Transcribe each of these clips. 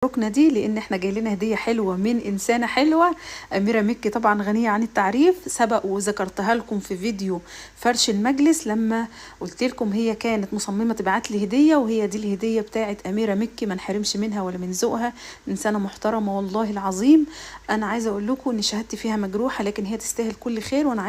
الركنه دي لان احنا جاي لنا هديه حلوة من انسانه حلوة، اميره مكي طبعا غنية عن التعريف. سبق وذكرتها لكم في فيديو فرش المجلس لما قلت لكم هي كانت مصممه تبعت لي هديه، وهي دي الهدية بتاعت اميره مكي، ما نحرمش منها ولا من ذوقها، انسانه محترمه والله العظيم. انا عايزه اقول لكم ان شهادتي فيها مجروحة، لكن هي تستاهل كل خير، وانا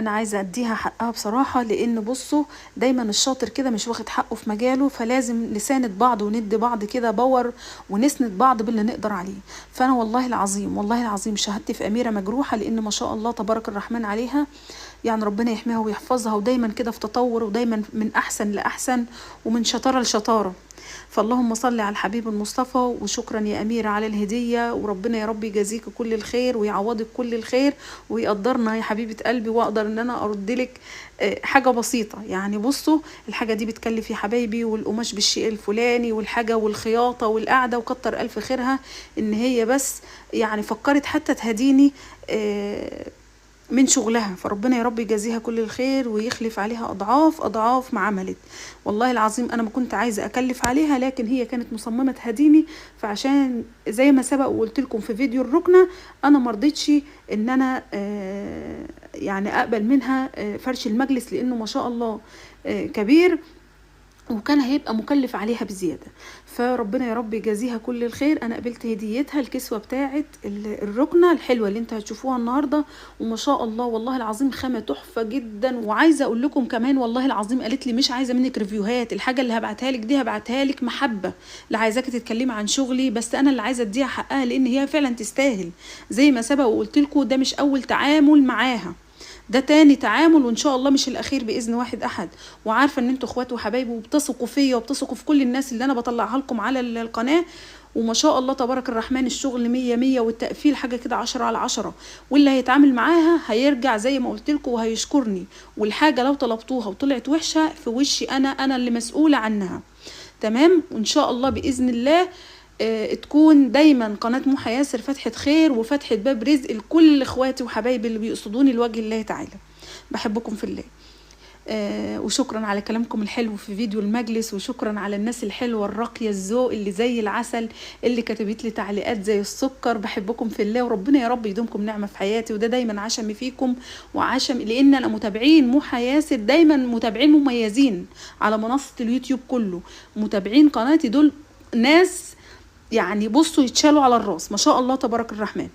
عايزه اديها حقها بصراحة، لان بصوا دايما الشاطر كده مش واخد حقه في مجاله، فلازم نساند بعض وندي بعض كده power ونسند بعض باللي نقدر عليه. فانا والله العظيم والله العظيم شهادتي في اميره مجروحة، لان ما شاء الله تبارك الرحمن عليها، يعني ربنا يحميها ويحفظها، ودايما كده في تطور، ودايما من احسن لاحسن ومن شطارة لشطاره. فاللهم صل على الحبيب المصطفى. وشكرا يا اميره على الهدية، وربنا يا رب يجازيك كل الخير ويعوضك كل الخير ويقدرنا يا حبيبه قلبي، واقدر ان انا ارد لك حاجة بسيطة. يعني بصوا الحاجة دي بتكلف يا حبايبي، والقماش بالشيء الفلاني، والحاجة والخياطه والقعده، وكتر الف خيرها ان هي بس يعني فكرت حتى تهديني من شغلها. فربنا يا رب يجازيها كل الخير ويخلف عليها اضعاف اضعاف ما عملت. والله العظيم انا ما كنت عايزه اكلف عليها، لكن هي كانت مصممه تهديني، فعشان زي ما سبق وقلت لكم في فيديو الركنه انا ما رضيتش ان انا يعني اقبل منها فرش المجلس، لانه ما شاء الله كبير وكان هيبقى مكلف عليها بزيادة. فربنا يا رب يجازيها كل الخير. انا قبلت هديتها، الكسوة بتاعه الركنه الحلوة اللي انتوا هتشوفوها النهارده، وما شاء الله والله العظيم خامة تحفة جدا. وعايزه اقول لكم كمان والله العظيم قالت لي مش عايزه منك ريفيوهات، الحاجة اللي هبعتها لك دي هبعتها لك محبة، لا عايزاكي تتكلمي عن شغلي، بس انا اللي عايزه اديها حقها لان هي فعلا تستاهل. زي ما سبق وقلت لكم ده مش اول تعامل معاها، ده تاني تعامل وان شاء الله مش الاخير باذن واحد احد. وعارفه ان انتوا اخوات وحبايبي وبتثقوا فيا وبتثقوا في كل الناس اللي انا بطلعها لكم على القناة، وما شاء الله تبارك الرحمن الشغل 100 100 والتقفيل حاجة كده 10 على 10، واللي هيتعامل معاها هيرجع زي ما قلت لكم وهيشكرني. والحاجة لو طلبتوها وطلعت وحشة في وشي انا اللي مسؤولة عنها، تمام؟ وان شاء الله باذن الله تكون دايما قناة موحى ياسر فتحة خير وفتحة باب رزق لكل اخواتي وحبايبي اللي بيقصدوني لوجه الله تعالى. بحبكم في الله. وشكرا على كلامكم الحلو في فيديو المجلس، وشكرا على الناس الحلوة الراقية الذوق اللي زي العسل اللي كتبت لي تعليقات زي السكر. بحبكم في الله، وربنا يا رب يدومكم نعمة في حياتي، وده دايما عشمي فيكم وعشم، لان انا متابعين موحى ياسر دايما متابعين مميزين على منصة اليوتيوب كله، متابعين قناتي دول ناس يعني بصوا يتشالوا على الراس ما شاء الله تبارك الرحمن.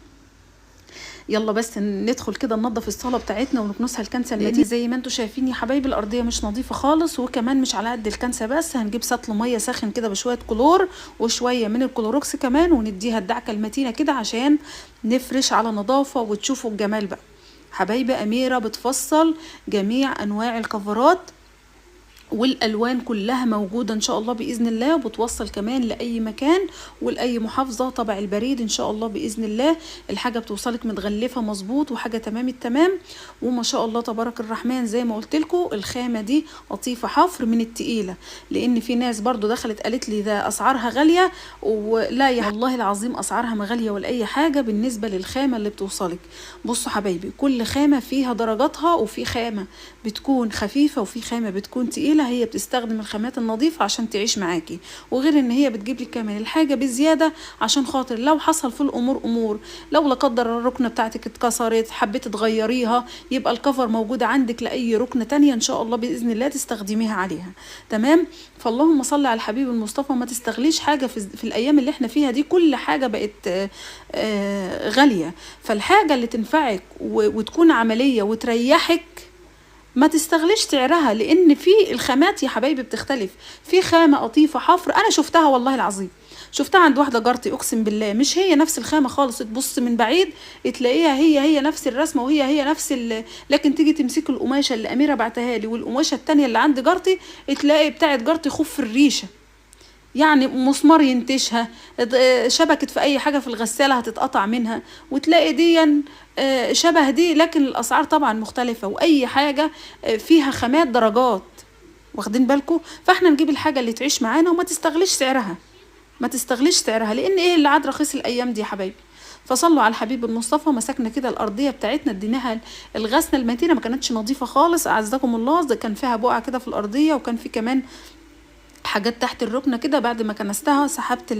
يلا بس ندخل كده ننظف الصاله بتاعتنا ونكنسها الكنسه المتينة. زي ما انتم شايفين يا حبايبي الارضية مش نظيفة خالص، وكمان مش على قد الكنسه، بس هنجيب سطل مية ساخن كده بشوية كلور وشوية من الكلوروكس كمان، ونديها الدعكه المتينة كده عشان نفرش على نظافة وتشوفوا الجمال بقى. حبايبي اميره بتفصل جميع انواع الكفرات والالوان كلها موجودة ان شاء الله باذن الله، وبتوصل كمان لاي مكان ولاي محافظة طبع البريد ان شاء الله باذن الله. الحاجة بتوصلك متغلفه مظبوط وحاجه تمام التمام، وما شاء الله تبارك الرحمن. زي ما قلت لكم الخامة دي قطيفة حفر من التقيله، لان في ناس برضو دخلت قالت لي ده اسعارها غالية، ولا يا والله العظيم اسعارها ما غالية ولا اي حاجة بالنسبة للخامه اللي بتوصلك. بصوا حبايبي كل خامة فيها درجاتها، وفي خامة بتكون خفيفة وفي خامة بتكون تقيلة. هي بتستخدم الخامات النظيفة عشان تعيش معاكي، وغير ان هي بتجيب لك كمان الحاجة بزيادة عشان خاطر لو حصل في الامور امور، لو لا قدر الركنة بتاعتك اتكسرت حبيتي تغيريها يبقى الكفر موجود عندك لاي ركنة تانية ان شاء الله باذن الله تستخدميها عليها، تمام؟ فاللهم صل على الحبيب المصطفى. ما تستغليش حاجة في الايام اللي احنا فيها دي، كل حاجة بقت غالية، فالحاجة اللي تنفعك وتكون عملية وتريحك ما تستغلش سعرها، لان في الخامات يا حبايبي بتختلف. في خامة قطيفة حفر انا شفتها والله العظيم، شفتها عند واحدة جارتي اقسم بالله مش هي نفس الخامة خالص، تبص من بعيد تلاقيها هي هي نفس الرسمة وهي هي نفس لكن تيجي تمسك القماشه اللي اميره بعتها لي والقماشه الثانية اللي عند جارتي تلاقي بتاعه جارتي خف الريشة، يعني مسمار ينتشها، شبكت في اي حاجة في الغسالة هتتقطع منها، وتلاقي دي شبه دي، لكن الاسعار طبعا مختلفة، واي حاجة فيها خامات درجات، واخدين بالكم؟ فاحنا نجيب الحاجة اللي تعيش معانا وما تستغلش سعرها، ما تستغلش سعرها، لان ايه اللي عاد رخيص الايام دي يا حبايبي. فصلوا على الحبيب المصطفى. مسكنا كده الارضية بتاعتنا اديناها الغسله المتينة، ما كانتش نظيفة خالص اعزكم الله، ده كان فيها بقعة كده في الارضية، وكان في كمان حاجات تحت الركنه كده. بعد ما كنستها سحبت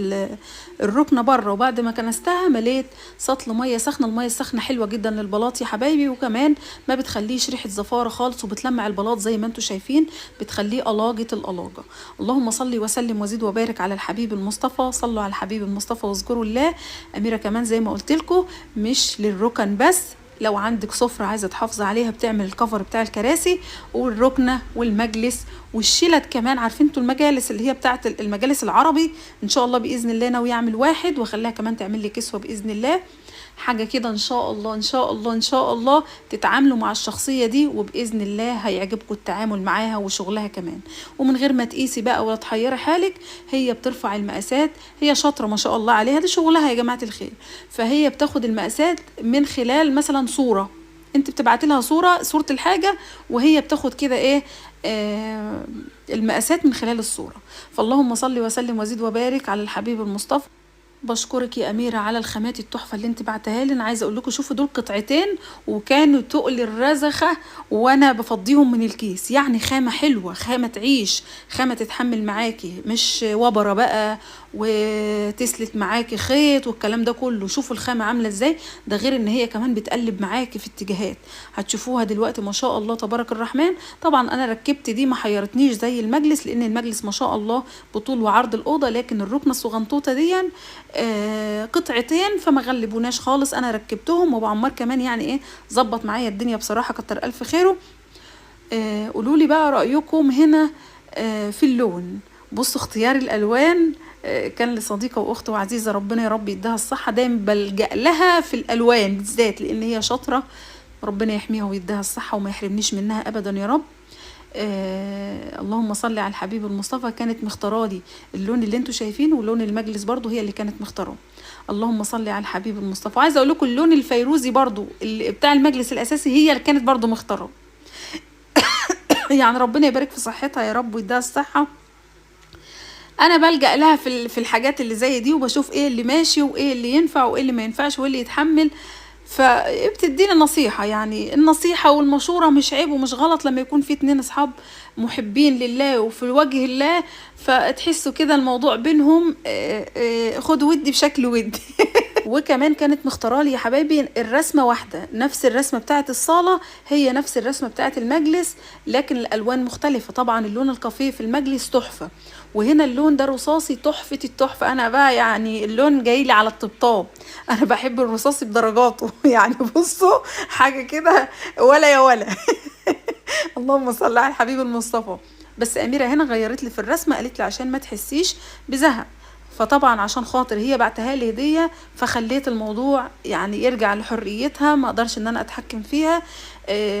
الركنه بره، وبعد ما كنستها مليت سطل مية سخنة. المية السخنة حلوة جدا للبلاط يا حبايبي، وكمان ما بتخليش ريحه زفاره خالص، وبتلمع البلاط زي ما انتم شايفين، بتخليه قلاجه القلاجه. اللهم صل وسلم وزيد وبارك على الحبيب المصطفى. صلوا على الحبيب المصطفى واذكروا الله. اميره كمان زي ما قلت لكم مش للركن بس، لو عندك سفرة عايزة تحافظي عليها بتعمل الكفر بتاع الكراسي والركنة والمجلس والشلت كمان. عارفين انتوا المجالس اللي هي بتاعت المجالس العربي، ان شاء الله بإذن الله ناوي اعمل واحد واخليها كمان تعمل لي كسوة بإذن الله. حاجة كده ان شاء الله ان شاء الله ان شاء الله تتعاملوا مع الشخصية دي، وبإذن الله هيعجبكم التعامل معاها وشغلها كمان، ومن غير ما تقيسي بقى ولا تحيري حالك. هي بترفع المقاسات، هي شاطرة ما شاء الله عليها، ده شغلها يا جماعة الخير. فهي بتاخد المقاسات من خلال مثلا صورة، انت بتبعتي لها صورة الحاجة، وهي بتاخد كده ايه المقاسات من خلال الصورة. فاللهم صل وسلم وزيد وبارك على الحبيب المصطفى. بشكرك يا أميرة على الخامات التحفة اللي انت بعتها لي. انا عايزة اقول لكم شوفوا دول قطعتين وكانوا تقل الرزخة وانا بفضيهم من الكيس، يعني خامة حلوة، خامة تعيش، خامة تتحمل معاكي، مش وبرة بقى وتسلت معاكي خيط والكلام ده كله. شوفوا الخامة عاملة ازاي، ده غير ان هي كمان بتقلب معاكي في اتجاهات، هتشوفوها دلوقتي ما شاء الله تبارك الرحمن. طبعا انا ركبت دي ما حيرتنيش زي المجلس، لان المجلس ما شاء الله بطول وعرض الأوضة، لكن الركنة الصغنطوطة دي قطعتين فما غلبوناش خالص، انا ركبتهم. وابو عمار كمان يعني ايه ظبط معايا الدنيا بصراحة، كتر الف خيره. قولوا لي بقى رايكم هنا في اللون. بصوا اختيار الالوان كان لصديقه واخت وعزيزه، ربنا يا رب يديها الصحة، دايما بلجأ لها في الالوان بالذات لان هي شاطرة، ربنا يحميها ويديها الصحة وما يحرمنيش منها ابدا يا رب. اللهم صل على الحبيب المصطفى. كانت مختارالي اللون اللي انتوا شايفينه، ولون المجلس برضو هي اللي كانت مختاراه. اللهم صل على الحبيب المصطفى. عايزه اقول لكم اللون الفيروزي برضو اللي بتاع المجلس الاساسي هي اللي كانت برضو مختاراه. يعني ربنا يبارك في صحتها يا رب ويديها الصحة. انا بلجأ لها في الحاجات اللي زي دي، وبشوف ايه اللي ماشي وايه اللي ينفع وايه اللي ما ينفعش وايه اللي يتحمل، فبتدينا نصيحة. يعني النصيحة والمشورة مش عيب ومش غلط لما يكون في اتنين اصحاب محبين لله وفي وجه الله، فتحسوا كده الموضوع بينهم خد ودي بشكل ودي. وكمان كانت مختارالي يا حبايبي الرسمة واحدة، نفس الرسمة بتاعت الصالة هي نفس الرسمة بتاعت المجلس، لكن الألوان مختلفة. طبعا اللون الكافيه في المجلس تحفة، وهنا اللون ده رصاصي تحفة التحفة. أنا بقى يعني اللون جاي لي على الطبطاب، أنا بحب الرصاصي بدرجاته. يعني بصوا حاجة كده ولا يا ولا. اللهم صل على الحبيب المصطفى. بس أميرة هنا غيرت لي في الرسمة، قالت لي عشان ما تحسيش بزهق، فطبعا عشان خاطر هي بعتها لي هدية فخليت الموضوع يعني يرجع لحريتها، ما اقدرش ان انا اتحكم فيها.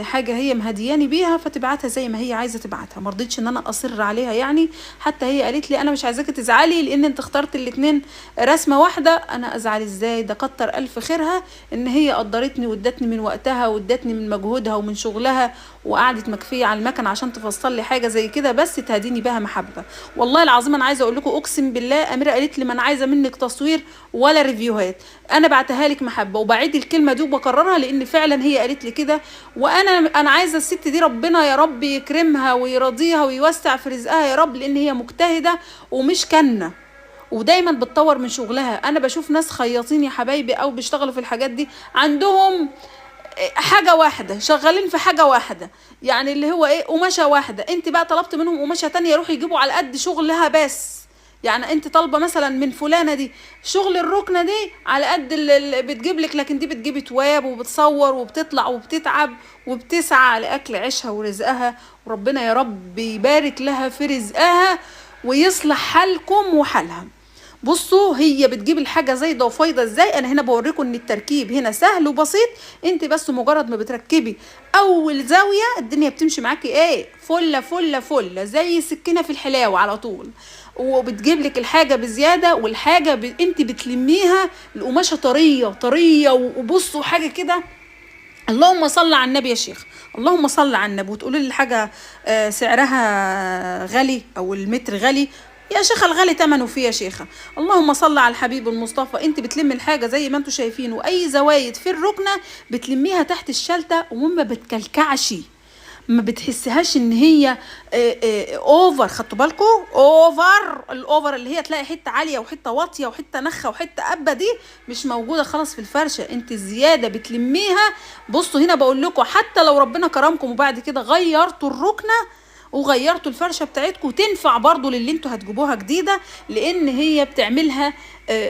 حاجة هي مهدياني بيها فتبعتها زي ما هي عايزة تبعتها، ما رضيتش ان انا اصر عليها. يعني حتى هي قالت لي انا مش عايزاكي تزعلي لان انت اخترت الاتنين رسمة واحدة. انا ازعل ازاي؟ ده كتر الف خيرها ان هي قدرتني وادتني من وقتها وادتني من مجهودها ومن شغلها، وقعدت مكفية على المكن عشان تفصل لي حاجة زي كده بس تهديني بها محبة. والله العظيم انا عايزة اقول لكم اقسم بالله اميرة قالت لي ما انا عايزة منك تصوير ولا ريفيوهات، انا بعتها لك محبة، وبعيد الكلمة دي وبكررها لان فعلا هي قالت لي كده. وانا عايزة الست دي ربنا يا رب يكرمها ويرضيها ويوسع في رزقها يا رب، لان هي مجتهدة ومش كنة ودايما بتطور من شغلها. انا بشوف ناس خياطين يا حبايبي او بيشتغلوا في الحاجات دي عندهم حاجة واحدة، شغالين في حاجة واحدة، يعني اللي هو ايه قماشة واحدة. انت بقى طلبت منهم قماشة تانية يروحوا يجيبوا على قد شغلها بس. يعني انت طالبة مثلا من فلانة دي شغل الركنة دي على قد اللي بتجيب لك، لكن دي بتجيب تواب وبتصور وبتطلع وبتتعب وبتسعى لأكل عيشها ورزقها، وربنا يا رب يبارك لها في رزقها ويصلح حالكم وحالها. بصوا هي بتجيب الحاجة زايدة وفايضة ازاي. انا هنا بوريكم ان التركيب هنا سهل وبسيط، انت بس مجرد ما بتركبي اول زاوية الدنيا بتمشي معاكي ايه فلة فلة فلة زي سكينة في الحلاوة على طول، وبتجيب لك الحاجة بزيادة، والحاجة انت بتلميها القماشة طرية طرية. وبصوا حاجة كده، اللهم صل على النبي يا شيخ، اللهم صل على النبي. وتقولي لي الحاجة سعرها غالي او المتر غالي، يا شيخة الغالي تمنه فيه يا شيخة. اللهم صل على الحبيب المصطفى. انت بتلم الحاجة زي ما انتوا شايفين، واي زوايد في الركنة بتلميها تحت الشلتة وما بتكلكعش، ما بتحسهاش ان هي over. خدتوا بالكم؟ over، ال over اللي هي تلاقي حتة عالية وحتة واطية وحتة نخه وحتة قبه، دي مش موجودة خالص في الفرشة. انت الزيادة بتلميها. بصوا هنا بقول لكم، حتى لو ربنا كرمكم وبعد كده غيرتوا الركنه وغيرتوا الفرشة بتاعتكم، تنفع برضو للي انتوا هتجيبوها جديدة، لان هي بتعملها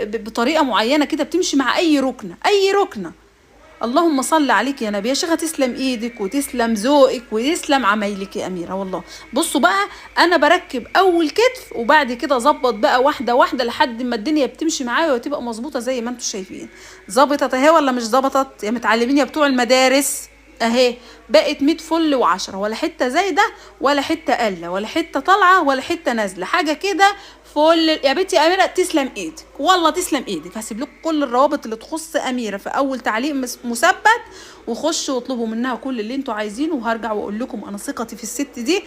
بطريقة معينة كده، بتمشي مع اي ركنه، اي ركنه. اللهم صل عليك يا نبي. يا شيخه تسلم ايدك وتسلم ذوقك وتسلم عمايلك يا اميره والله. بصوا بقى، انا بركب اول كتف وبعد كده اظبط بقى واحدة واحدة لحد ما الدنيا بتمشي معايا وتبقى مظبوطة زي ما انتم شايفين. ظبطت اهي ولا مش ظبطت يا متعلمين يا بتوع المدارس؟ اهي بقت 100 فل و10، ولا حتة زايدة ولا حتة قلة ولا حتة طالعه ولا حتة نازله، حاجة كده فل يا بنتي. اميره تسلم ايدك والله، تسلم ايدك. هسيب لكم كل الروابط اللي تخص اميره في اول تعليق مثبت، وخشوا واطلبوا منها كل اللي انتوا عايزينه. وهرجع واقول لكم انا ثقتي في الست دي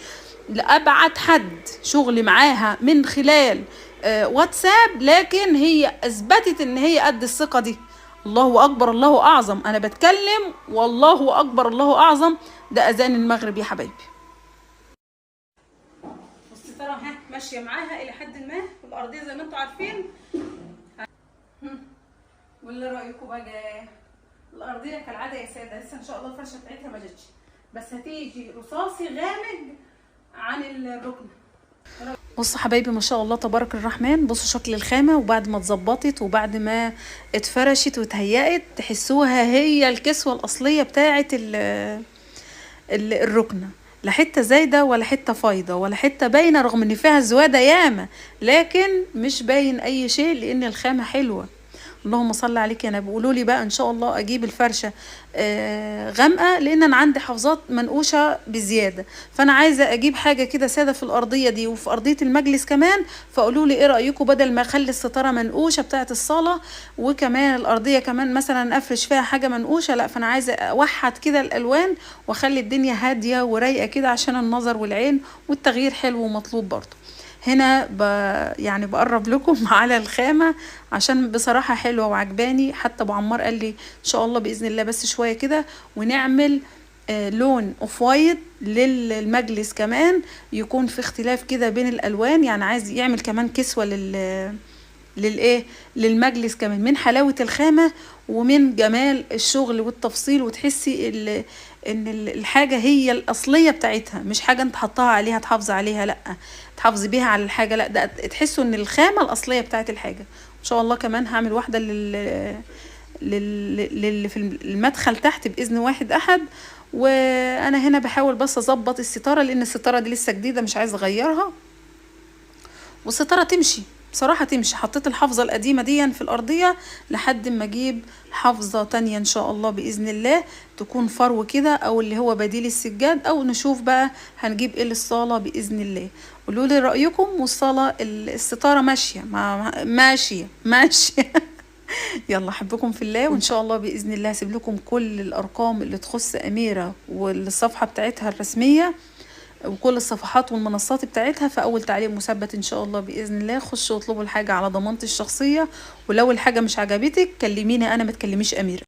لابعد حد، شغلي معاها من خلال واتساب، لكن هي اثبتت ان هي قد الثقة دي. الله اكبر الله اعظم، انا بتكلم والله اكبر الله اعظم. ده اذان المغرب يا حبايبي. والستاره ها ماشية معاها الى حد ما، والارضيه زي ما انتم عارفين. واللي رايكم بقى؟ الارضية كالعادة يا ساده، لسه ان شاء الله الفرشة بتاعتها ما جاتش، بس هتيجي رصاصي غامق عن الركن. بصوا حبايبي ما شاء الله تبارك الرحمن، بصوا شكل الخامة وبعد ما اتظبطت وبعد ما اتفرشت واتهيأت، تحسوها هي الكسوة الاصلية بتاعه الركنه، لا حتة زايدة ولا حتة فايضه ولا حتة باينة، رغم ان فيها زواده ياما، لكن مش باين اي شيء لان الخامة حلوة. اللهم صل عليك يا نبي. قولوا لي بقى ان شاء الله اجيب الفرشة غامقه، لان انا عندي حافظات منقوشه بزيادة، فانا عايزه اجيب حاجة كده ساده في الارضية دي وفي ارضية المجلس كمان. فقولوا لي ايه رايكم، بدل ما اخلي الستارة منقوشه بتاعه الصاله وكمان الارضية كمان مثلا افرش فيها حاجة منقوشه، لا فانا عايزه اوحد كده الالوان واخلي الدنيا هادية ورايقه كده عشان النظر والعين، والتغيير حلو ومطلوب برضه. هنا يعني بقرب لكم على الخامة عشان بصراحة حلوة وعجباني. حتى ابو عمار قال لي ان شاء الله بإذن الله بس شوية كده ونعمل لون off white للمجلس كمان، يكون في اختلاف كده بين الالوان، يعني عايز يعمل كمان كسوة للايه للمجلس كمان، من حلاوة الخامة ومن جمال الشغل والتفصيل، وتحسي ان الحاجة هي الأصلية بتاعتها، مش حاجة انت حطها عليها تحافظي عليها، لا تحافظي بيها على الحاجة، لا ده تحسوا ان الخامة الأصلية بتاعت الحاجة. ان شاء الله كمان هعمل واحدة لل في المدخل تحت بإذن واحد أحد. وانا هنا بحاول بس اظبط الستارة، لان الستارة دي لسه جديدة مش عايزة اغيرها، والستارة تمشي بصراحة تمشي. حطيت الحافظة القديمة دي في الأرضية لحد ما اجيب حافظة تانية ان شاء الله بإذن الله، تكون فرو كده او اللي هو بديل السجاد، او نشوف بقى هنجيب ايه للصالة بإذن الله. قولوا لي رأيكم. والصالة الستارة ماشية ماشية ماشية. يلا احبكم في الله، وان شاء الله بإذن الله هسيب لكم كل الارقام اللي تخص أميرة والصفحة بتاعتها الرسمية وكل الصفحات والمنصات بتاعتها في اول تعليق مثبت ان شاء الله باذن الله. خشوا واطلبوا الحاجة على ضمانتي الشخصية، ولو الحاجة مش عجبتك كلميني انا، ما تكلميش اميره.